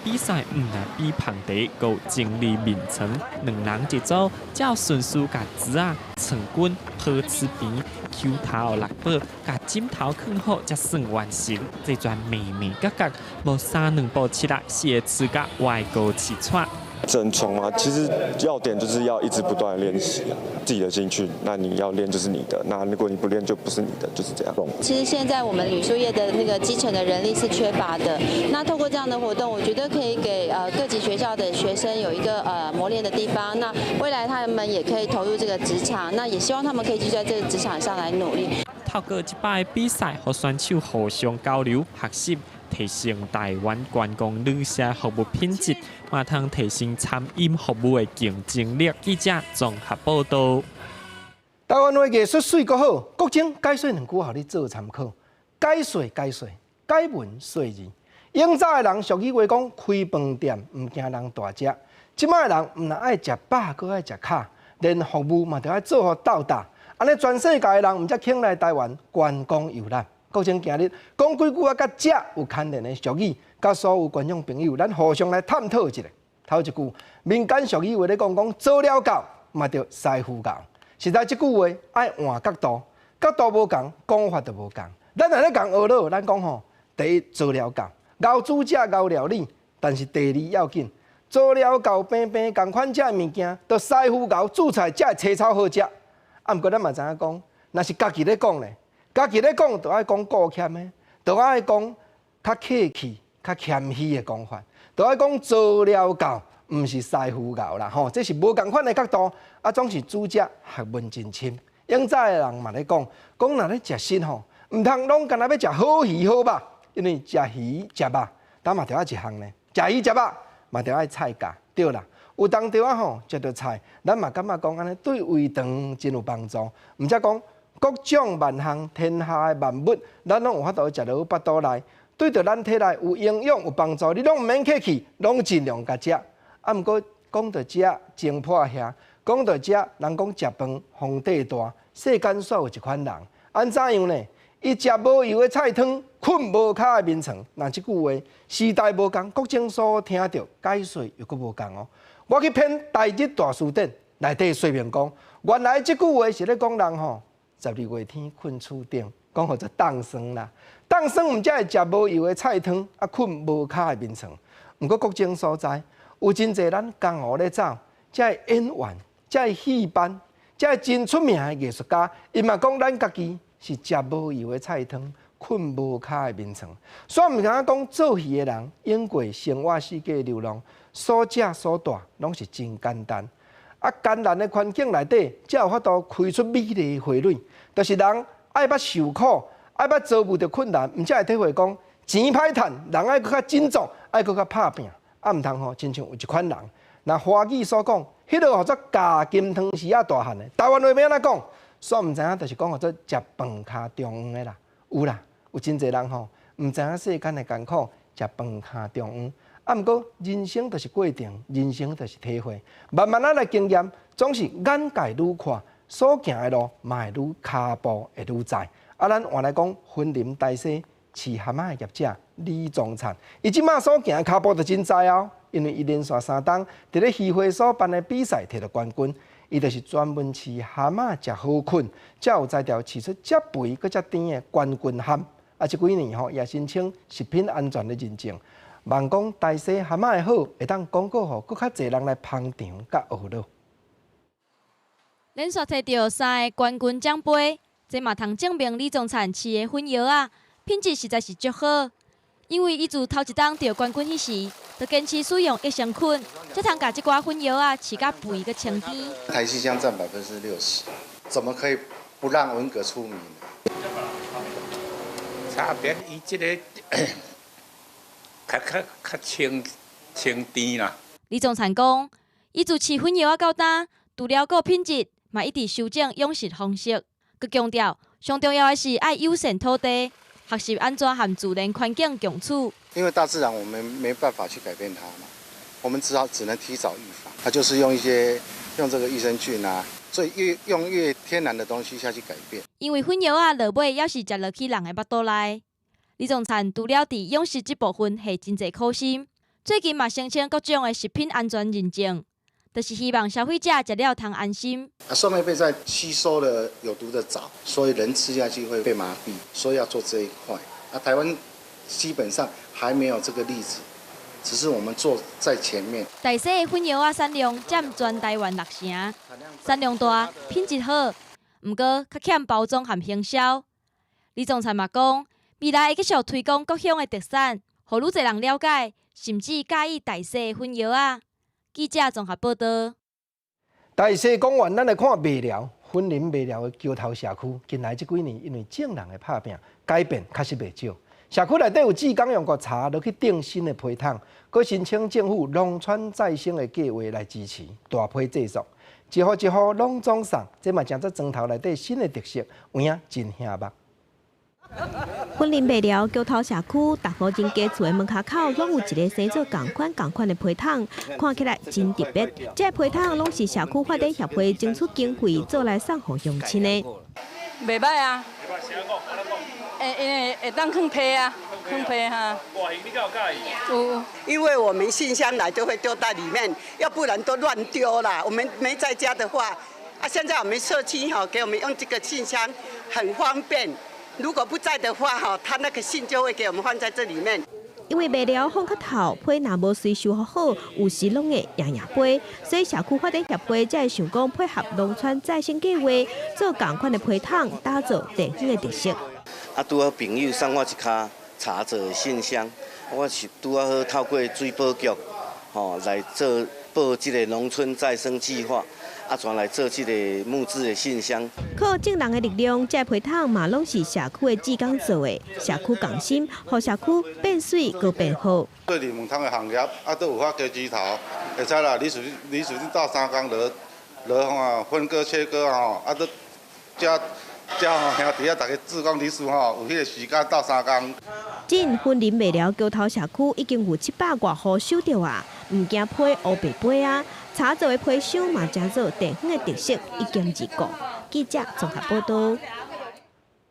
比賽毋但比捧茶，閣有整理眠床，兩人一組，照順序共桌仔、床滾、抱持邊、球頭落寶，共枕頭囥好，才算完成。這轉眉眉角角，無三兩步七啊，是會吹甲歪高氣喘。整床嘛，其實要點就是要一直不斷練習啊，自己的興趣，那你要練就是你的，那如果你不練就不是你的，就是這樣。其實現在我們旅宿業的那個基層的人力是缺乏的，那透過這樣的活動，我覺得可以給各級學校的學生有一個磨練的地方，那未來他們也可以投入這個職場，那也希望他們可以繼續在這個職場上來努力。透過這擺比賽，予選手互相交流學習。提升台灣觀光旅社服務品質，嘛通提升餐飲服務的競爭力。記者綜合報導。台灣話藝術媠閣好，國政解說兩句，予你做參考。解說解說，解文說字。永早的人俗語話講，開飯店毋驚人大食。這擺的人毋但愛食飽，閣愛食較，連服務嘛著愛做予鬥膽。按呢，全世界的人毋才肯來台灣觀光遊覽。國清今日講幾句仔佮食有牽連的俗語，佮所有觀眾朋友，咱互相來探討一下。頭一句，民間俗語話咧講講做了到嘛著師傅教。實在這句話愛換角度，角度無仝，講法就無仝。咱若咧共學囉，咱講吼，第一做了到，𠢕煮食𠢕料理，但是第二要緊，做了到平平仝款食的物件，著師傅𠢕煮菜才會青草好食。啊，毋過咱嘛知影講，若是家己咧講咧，家己咧講，著愛講顧謙的，著愛講較客氣、較謙虛的講法，著愛講做了到，毋是師傅𠢕啦吼，這是無仝款的角度。啊，總是煮食學問真深。永早的人嘛咧講，講若咧食食吼，毋通攏干焦欲食好魚好肉，因為食魚食肉，但嘛著愛一項呢，食魚食肉嘛著愛菜價，對啦。有當時仔吼食著菜，咱嘛感覺講按呢對胃腸真有幫助。毋才講各種萬項天下的萬物，咱攏有法度食落腹肚內，對著咱體內有營養有幫助，你攏毋免客氣，攏盡量共食。啊，毋過講著食真破遐，講著食，人講食飯皇帝大，世間煞有一款人，按怎樣呢？伊食無油的菜湯，睏無跤的眠床。若這句話時代無仝，國政所聽著解說又閣無仝哦。我去編台日大辭典內底說明講，原來這句話是咧講人吼，12月天睏厝頂，講予做凍霜啦。凍霜毋才會食無油的菜湯，啊，睏無跤的眠床。毋過國政所在有真濟咱江湖咧走，這个演員、這个戲班、這个真出名的藝術家，伊嘛講咱家己是食無油的菜湯，睏無跤的眠床。所以毋通講做戲的人，經過生活四界流浪，所食所帶攏是真簡單。啊，艱難的環境內底，才有法度開出美麗的花蕊。就是人愛捌受苦，愛捌遭遇著困難，毋才會體會講錢歹趁，人愛閣較振作，愛閣較拍拚。啊，毋通吼，親像有一款人，若華語所講，彼个號做咬金湯匙仔大漢的，台灣話欲按怎講？煞毋知影，就是講號做食飯跤中黃的啦，有啦，有真濟人吼，毋知影世間的艱苦，食飯跤中黃。啊，毋過人生就是過程，人生就是體會，慢慢仔來經驗，總是眼界愈闊，所行的路嘛會愈跤步會愈載。啊，咱換來講，雲林大溪飼蚶仔的業者李宗燦，伊這馬所行的跤步就真載哦，因為伊連續三冬佇咧漁會所辦的比賽摕著冠軍。伊就是專門飼蚶仔食好睏，才有才調飼出遮肥閣遮甜的冠軍蚶。啊，這幾年吼也申請食品安全的認證，望講大溪蚶仔的好，會當廣告予閣較濟人來捧場佮學囉。連續摕著三个冠軍獎杯，這嘛通證明李宗燦飼的粉蚶仔品質實在是足好。因為伊自頭一冬得冠軍彼時，就堅持使用益生菌，才通共這寡粉蚶仔飼甲肥閣清甜。台西鄉佔60%，怎麼可以不讓文革出名？差別伊這个較較較清清甜啦。李宗燦講，伊自飼粉蚶仔到今，除了顧品質，嘛一直修正養殖方式。閣強調，上重要的是愛友善土地。學習按怎和自然環境共處。因為大自然我們沒辦法去改變它嘛，我們只好只能提早預防。它就是用一些用這個益生菌啊，所以越用越天然的東西下去改變。因為粉蚶仔落尾猶是食落去人的腹肚內。李宗燦除了佇養殖這部分下真濟苦心，最近嘛申請各種的食品安全認證，就是希望消費者食了通安心。啊，上面被在吸收了有毒的藻，所以人吃下去會被麻痹，所以要做這一塊。啊，台灣基本上還沒有這個例子，只是我們做在前面。大溪的粉蚶仔產量佔全台灣六成，產量大，品質好，毋過較欠包裝和行銷。李總裁嘛講，未來會繼續推廣各鄉的特產，予愈濟人了解，甚至佮意大溪的粉蚶仔。記者綜合報道。大溪講完，咱來看麥寮，雲林麥寮的橋頭社區，近來這幾年因為眾人的拍拚，改變確實袂少。社區內底有志工用個柴落去釘新的皮桶，閣申請政府農村再生的計劃來支持大批製作，一戶一戶攏總送，這嘛成做莊頭內底新的特色，有影真醒目。雲林麥寮橋頭社區，逐戶人家厝的門跤口，攏有一个生做仝款仝款的批桶，看起來真特別。這个批桶攏是社區發展協會爭取經費做來送予鄉親的。袂䆀啊！會因為會當囥批啊，囥批哈。有，因為我們信箱來就會丟在裡面，要不然都亂丟啦。我們沒在家的話，啊，現在我們社區吼給我們用這個信箱很方便。如果不在的話，哈，他那個信就會給我們放在這裡面。因為麥寮風較透，批若無隨收好，有時攏會掖掖飛，所以社區發展協會才會想講配合農村再生計劃，做仝款的批桶，打造地方的特色。啊，拄好朋友送我一跤柴做的信箱，我是拄好透過水保局，吼來做報這個農村再生計劃。啊，轉來做這個木質的信箱。靠眾人的力量，這批桶嘛攏是社區的志工做的，社區共心，予社區變媠閣變好。對林木桶的行業，啊，都有法加枝頭，會使啦。你屬鬥三工落落吼，分割切割吼，啊，都遮遮吼兄弟啊，逐家志工理事吼，有彼个時間鬥三工。進雲林麥寮橋頭社區已經有700外戶收著啊，毋驚批烏白批啊。柴做的批箱嘛，成做地方的特色，一兼二顧。記者綜合報導。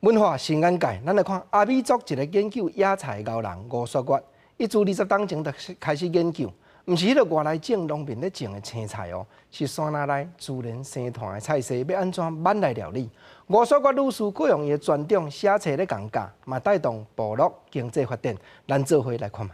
文化新眼界，咱來看阿美族一个研究野菜的𠢕人吳雪月，伊自20冬前就開始研究，毋是彼个外來種農民咧種的青菜哦，是山林內自然生團的菜系，欲按怎挽來料理？吳雪月女士閣用伊的專長寫冊咧共教，嘛帶動部落經濟發展。咱做伙來看覓。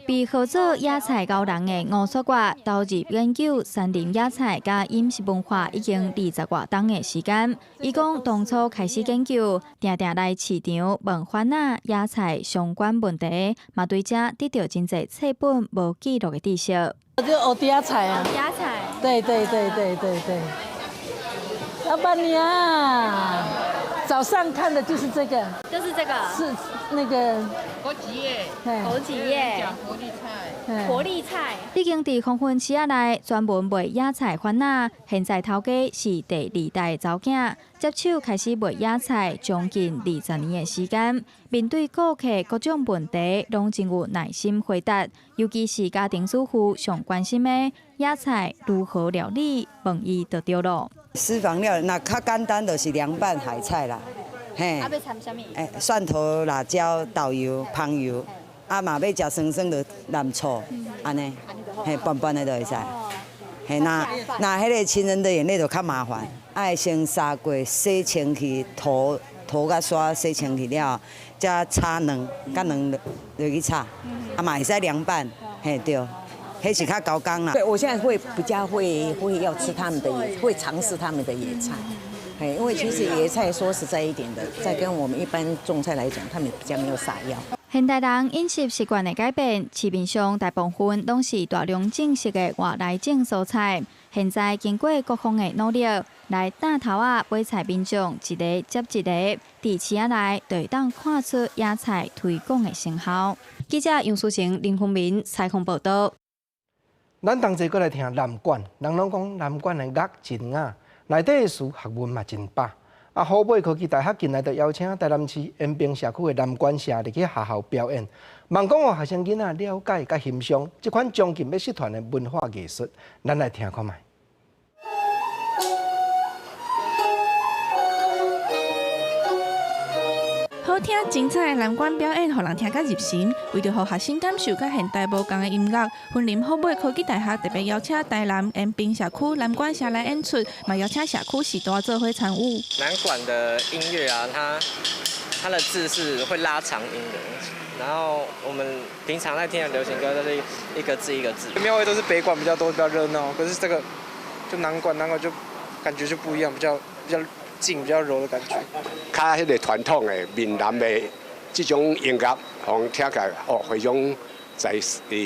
被號做野菜𠢕人的吳雪月投入研究山林野菜佮飲食文化已經20外冬的時間。伊講當初開始研究，定定來市場問番仔野菜相關問題，嘛對這得著真濟冊本無記錄的知識。就學野菜啊！野菜。對對對對對對。老闆娘，早上看的就是這個。就是這個。是那個。枸杞葉。枸杞葉。活力菜。活力菜。已經佇黃昏市仔內專門賣野菜番仔，現在頭家是第二代查某囝，接手開始賣野菜將近20年的時間。面對顧客各種問題，攏真有耐心回答。尤其是家庭主婦上關心的野菜如何料理，問伊就對囉。私房料那較簡單，就是涼拌海菜啦。嘿。啊，欲摻啥物？欸，蒜頭、辣椒、豆油、芳油，啊嘛欲食酸酸就淋醋，按呢，嘿，拌拌的就會使。嘿，若若彼个情人的眼淚就較麻煩，愛先砂鍋洗清氣，塗塗佮刷洗清氣了，才炒卵，佮卵落去炒，啊嘛會使涼拌，嘿對。彼是較猴工啦。對，我現在會比較會要吃他們的野，會嘗試他們的野菜，嘿，因為其實野菜說實在一點的，在跟我們一般種菜來講，他們比較沒有撒藥。現代人飲食習慣的改變，市面上大部分攏是大量種植的外來種蔬菜。現在經過各方的努力，來擔頭仔買菜民眾一个接一个，佇市仔內就會當看出野菜推廣的成效。記者楊淑晴、林宏明採訪報導。咱同齊閣來聽南管，人攏講南管的樂真雅，內底的詞學問嘛真飽。啊，虎尾科技大學近來就邀請台南市延平社區的南管社入去學校表演，望講予學生囡仔了解佮欣賞這款將近欲失傳的文化藝術。咱來聽看覓。好聽精彩的南管表演，予人聽甲入神。為著予學生感受佮現代無仝的音樂，雲林虎尾科技大學特別邀請台南延平社區南管社來演出，嘛邀請社區序大做伙參與。南管的音樂啊，它的字是會拉長音的，然後我們平常在聽的流行歌都是一個字一個字。廟會都是北管比較多，比較熱鬧，可是這個就南管，南管就感覺就不一樣，比較靜，比較柔的感覺。較彼个傳統的閩南的這種音樂，予人聽起來哦，非常在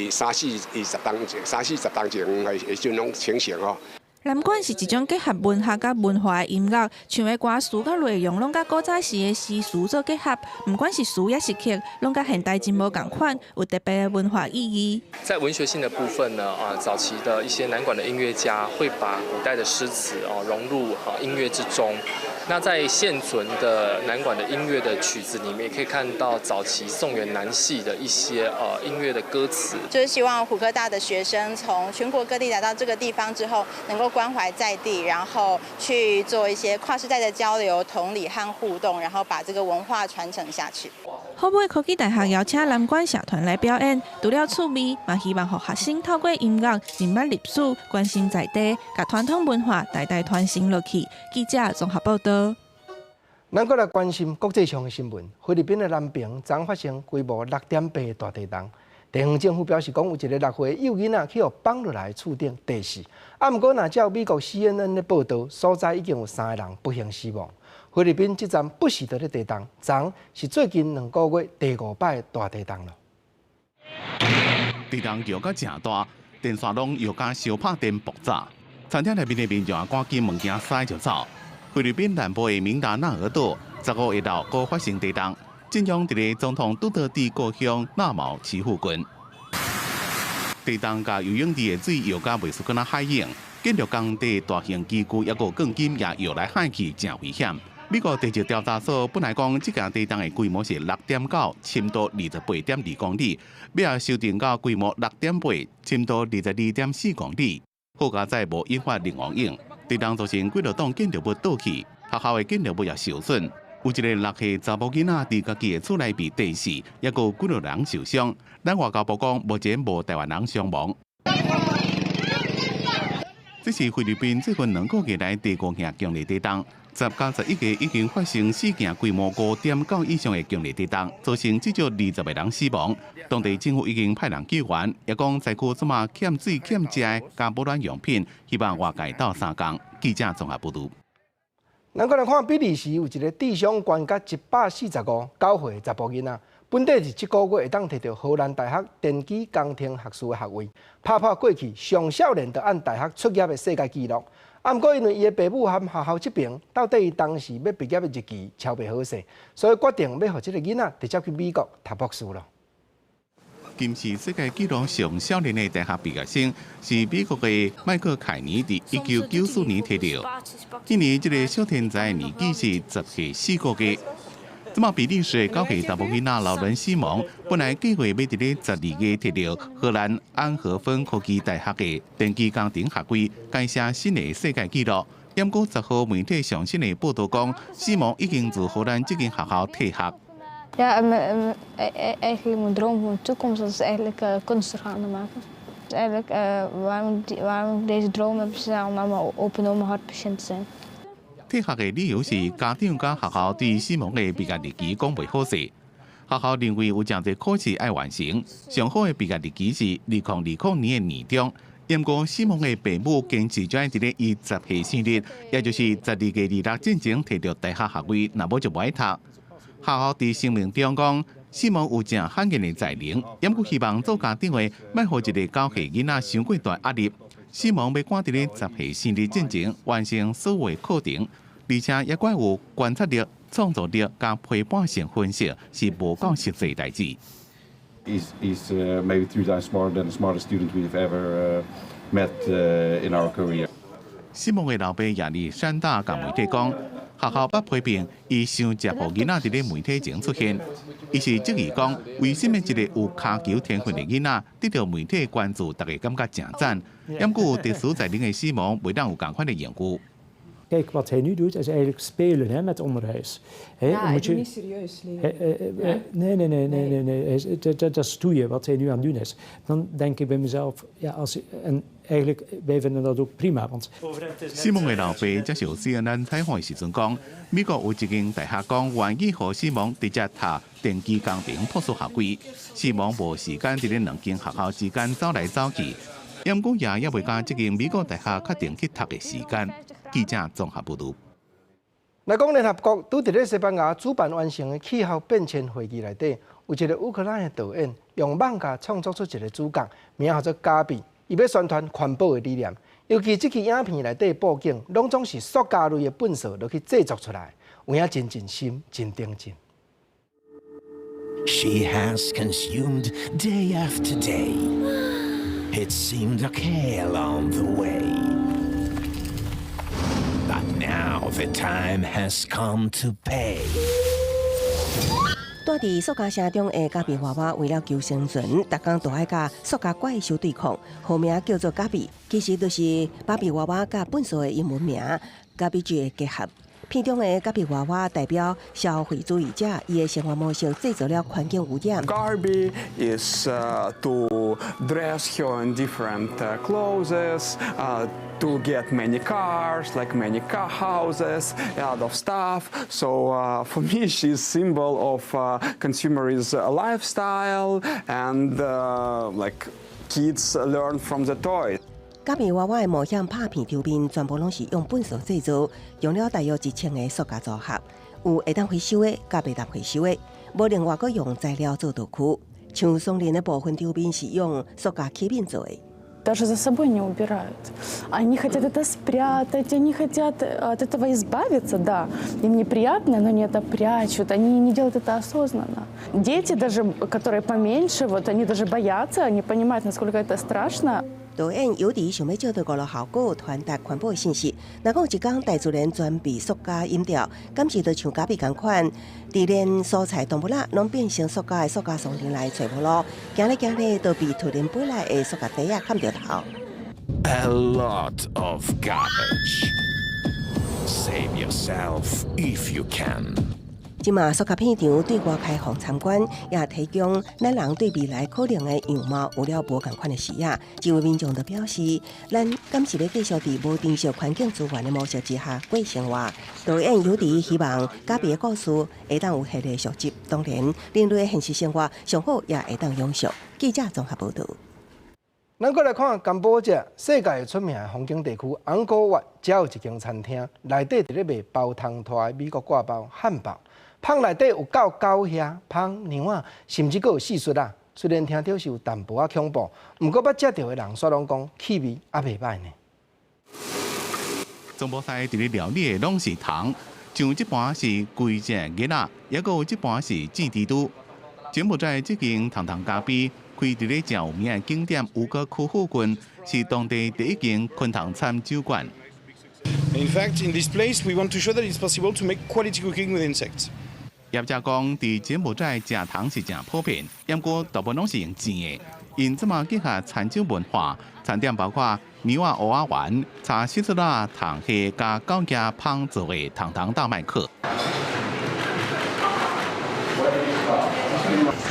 三四二十冬前、三四十冬前的這種情形哦。南管是一種結合文學佮文化的音樂，唱的歌詞佮內容攏佮古早時的詩詞做結合，毋管是詞抑是曲，攏佮現代真無仝款，有特別的文化意義。在文學性的部分呢，早期的一些南管的音樂家會把古代的詩詞融入音樂之中。那在現存的南管的音樂的曲子裡面，也可以看到早期宋元南戲的一些音樂的歌詞。就是希望虎科大的學生從全國各地來到這個地方之後，能夠關懷在地，然後去做一些跨世代的交流、同理和互動，然後把這個文化傳承下去。虎尾科技大學邀請南管社團來表演，除了趣味，嘛希望予學生透過音樂認捌歷史、關心在地，共傳統文化代代傳承落去。記者綜合報道。咱閣來關心國際上的新聞。菲律賓的南爿昨發生規模6.8的大地動，地方政府表示講，有一个6歲幼囡仔去予放落來厝頂硩死。毋過若照美國 CNN 的報導，所在已經有三个人不幸死亡。菲律賓這陣不時佇咧地動，昨是最近2個月第五擺大地動囉。地動搖甲誠大，電線攏搖甲相拍電爆炸，餐廳內面的民眾趕緊物件塞就走。菲律賓南部的明達納爾島15下晝閣發生地動，震央佇咧總統杜特蒂故鄉納毛市附近。地動共游泳池的水搖甲袂輸敢若海湧，建築工地大型機具抑閣鋼筋也搖來海去，誠危險。美國地質調查所本來講，這件地動的規模是6.9，深度28.2公里，尾仔修訂到規模6.8，深度22.4公里。好佳哉無引發人亡湧。地動造成幾落棟建築物倒去，學校的建築物也受損。有一个6歲查某囡仔佇家己的厝內被硩死，抑閣有幾落人受傷。咱外交部講，目前無台灣人傷亡。這是菲律賓最近2個月來第五件強烈地動，10佮11月已經發生四件規模5.9以上的強烈地動，造成至少20個人死亡。當地政府已經派人救援，也講災區這馬欠水、欠食的佮保暖用品，希望外界鬥相共。記者綜合報導。咱閣來看比利時有一个智商懸甲145，9歲查埔囡仔，本底是這个月會當提著荷蘭大學電機工程學士的學位，拍破過去上少年就按大學卒業的世界紀錄。毋過因為伊的爸母和學校這爿到底伊當時欲畢業的日期敲袂好勢，所以決定欲予這个囡仔直接去美國讀博士囉。金氏世界紀錄上少年的大學畢業生是美國的麥克凱尼，佇1994年提著。今年這个小天才年紀是10歲4個月。這馬比利時的9歲查某囡仔勞倫西蒙，本來計劃欲佇咧12月提著荷蘭安荷芬科技大學的電機工程學位，改寫新的世界紀錄。毋過10號媒體上新的報導講，西蒙已經自荷蘭這間學校退學。 Ja, en eigenlijk mijn droom voor de toekomst, dat is eigenlijk kunst gaan maken. Dus eigenlijk waarom ik deze droom heb, is om allemaal open open hartpatiënt te zijn. 退學的理由是家長佮學校對西蒙的畢業日期講袂好勢。學校認為有誠濟考試愛完成，上好的畢業日期是2020年的年中。毋過西蒙的爸母堅持欲佇咧伊10歲生日，也就是12月26進前提著大學學位，若無就無愛讀。學校佇聲明中講，西蒙有誠罕見的才能，毋過希望做家長的莫予一个9歲囡仔傷過大壓力。西蒙欲趕佇咧10歲生日進前完成所有課程，而且抑閣有觀察力、創造力佮批判性分析，是無夠實際代誌。 He's maybe three times smarter than the smartest student we've ever met in our career. 西蒙的老爸亞歷山大共媒體講，學校捌批評伊傷捷予囡仔佇咧媒體前出現。伊是質疑講，為啥物一个有跤球天分的囡仔得著媒體關注，大家感覺誠讚。毋過有特殊才能的西蒙，袂當有仝款的榮譽。 Kijk, wat hij nu doet is eigenlijk spelen, hè, met onderwijs. Hè, Ja, moet je niet serieus Nee, nee, nee, nee, nee, nee. Dat is stoeien, wat hij nu aan het doen is. Dan denk ik bij mezelf, ja, en eigenlijk, wij vinden dat ook prima. Want 西蒙的老爸接受 CNN 採訪的時陣講，美國有一間大學講願意予西蒙直接讀電機工程博士學位。西蒙無時間佇咧兩間學校之間走來走去，毋過也猶未共這間美國大學確定去讀的時間。記者綜合報導。來講聯合國拄佇咧西班牙主辦完成的氣候變遷會議內底，有一个烏克蘭的導演用漫畫創作出一个主角，名號做加比，伊欲宣傳環保的理念。尤其這支影片內底布景，攏總是塑膠類的糞埽落去製作出來，有影真盡心、真頂真。 She has consumed day after day. It seemed okay along the way. But now the time has come to pay. 住佇塑膠城中的咖啡娃娃為了求生存，逐工都愛佮塑膠怪獸對抗，號名叫做咖啡，其實就是芭比娃娃佮糞埽的英文名 garbage 的結合。片中的咖啡娃娃代表消費主義者，伊的生活模式製造了環境污染。 Garby is to dress her in different clothes, to get many cars, like many car houses, a lot of stuff. So for me, she's symbol of consumerism lifestyle and like kids learn from the toy. 咖啡娃娃的冒險拍片場面，全部攏是用糞埽製造，用了大約1000個塑膠組合，有會當回收的，佮袂當回收的，無另外閣用材料做道具。像雙人的部分場面是用塑膠器皿做的。 Даже за собой не убирают. Они хотят это спрятать, они хотят от этого избавиться, да. Им неприятно, но они это прячут, они не делают это осознанно. Дети даже, которые поменьше, вот они даже боятся, они понимают, насколько это страшно. 導演尤迪想欲藉著娛樂效果傳達環保信息。若講一工大自然全被塑膠淹掉，敢是就像咖啡仝款，佇連蔬菜動物仔攏變成塑膠的塑膠叢林來揣無路，行咧行咧，就被突然飛來的塑膠袋仔崁著頭。 A lot of garbage. Save yourself if you can. 這馬塑膠片場對外開放參觀，也提供咱人對未來可能的樣貌有了無仝款的視野。這位民眾就表示，咱敢是欲繼續佇無珍惜環境資源的模式之下過生活？導演尤迪希望咖啡的故事會當有系列續集，當然人類的現實生活上好也會當永續。記者綜合報導。咱閣來看柬埔寨世界出名的風景地區紅高越，遮有一間餐廳，內底佇咧賣包湯拖的美國割包漢堡。麭內底有夠狗耳、蜂、貓仔，甚至閣有蟋蟀仔。雖然聽著是有淡薄仔恐怖，毋過捌食著的人煞攏講氣味也袂䆀呢。總部西佇咧料理的攏是蟲，像這盤是規隻猄仔，抑閣有這盤是箭蜘蛛。柬埔寨這間糖糖咖啡開佇咧誠有名的景點吳哥窟附近，是當地第一間昆蟲餐酒館。 In fact, in this place, we want to show that it's possible to make quality cooking with insects. 業者講，佇柬埔寨食蟲是誠普遍，毋過大部分攏是用煎的。𪜶這馬結合餐酒文化，餐點包括牛仔蚵仔丸、炒蟋蟀仔、蟲蝦佮狗耳蜂做的糖糖大麥克。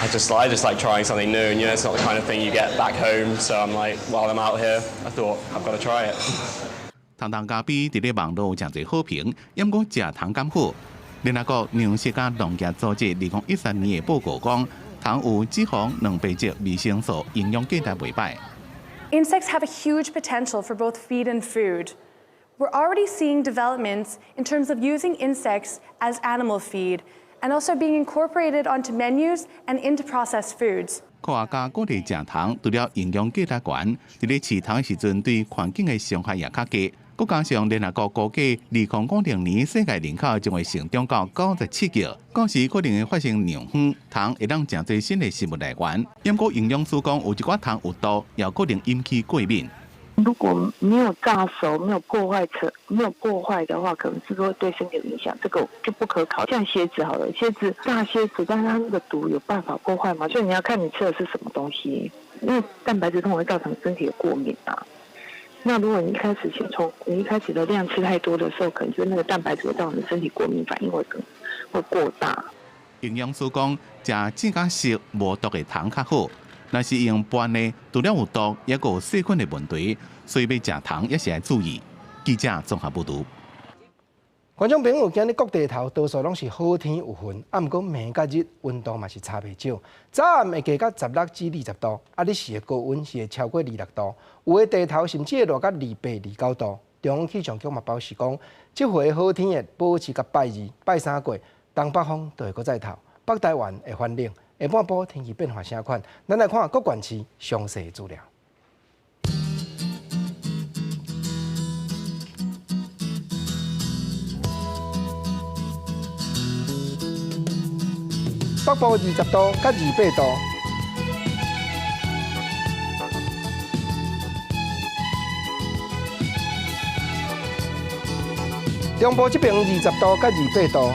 I just like trying something new, and it's not the kind of thing you get back home. So I'm like, while I'm out here, I thought I've got to try it. 糖糖咖啡佇咧網路誠濟好評，毋過食蟲敢好？聯合國糧食佮農業組織2013年的報告講，蟲有脂肪、蛋白質、維生素，營養價值袂䆀。 Insects have a huge potential for both feed and food. We're already seeing developments in terms of using insects as animal feed and also being incorporated onto menus and into processed foods. 科學家鼓勵食蟲，除了營養價值懸，佇咧飼蟲的時陣對環境的傷害也較低。閣加上聯合國估計，2050年世界人口將會成長到97億，到時可能會發生糧荒，蟲會當成做新的食物來源。毋過營養師講，有一寡蟲有毒，也可能引起過敏。如果沒有炸熟、沒有破壞成、沒有破壞的話，可能是會對身體有影響，這個就不可考。像蠍子好了，蠍子大蠍子，但是它那個毒有辦法破壞嗎？所以你要看你吃的是什麼東西，因為蛋白質通常會造成身體的過敏啊。那如果你一開始先從你一開始的量吃太多的時候，可能就那個蛋白質會造成身體過敏反應會更會過大。營養師講，食煎較熟無毒的蟲較好。若是用拌的，除了有毒，抑閣有細菌的問題，所以欲食蟲也是愛注意。記者綜合報導。觀眾朋友，今日各地頭多數攏是好天有雲，啊，毋過暝佮日溫度嘛是差袂少。早暗會低到16至20度，啊，日時的高溫是會超過26度，有的地頭甚至會熱到28、29度。中央氣象局嘛表示講，這回好天會保持到拜二、拜三過，東北風就會閣再透，北台灣會反冷，下半晡天氣變化啥款？咱來看各縣市詳細資料。北部20度佮28度。中部這邊20度佮28度。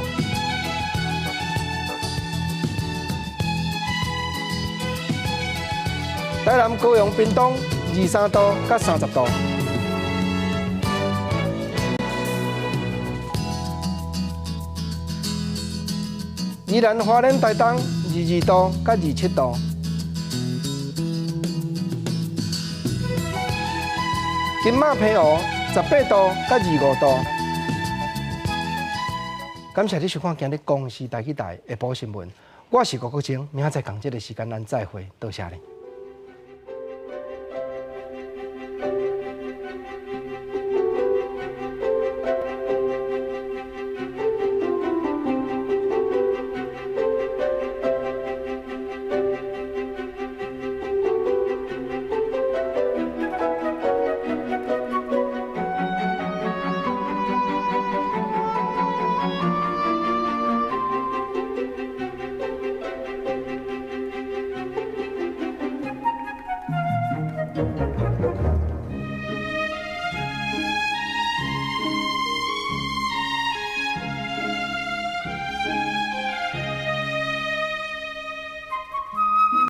台南、高雄、屏東23度佮30度。宜蘭、花蓮、台東22度佮27度。金馬、澎湖18度佮25度。感謝你收看今日公視台語台下晡新聞，我是郭國清，明仔載仝這个時間咱再會，多謝你。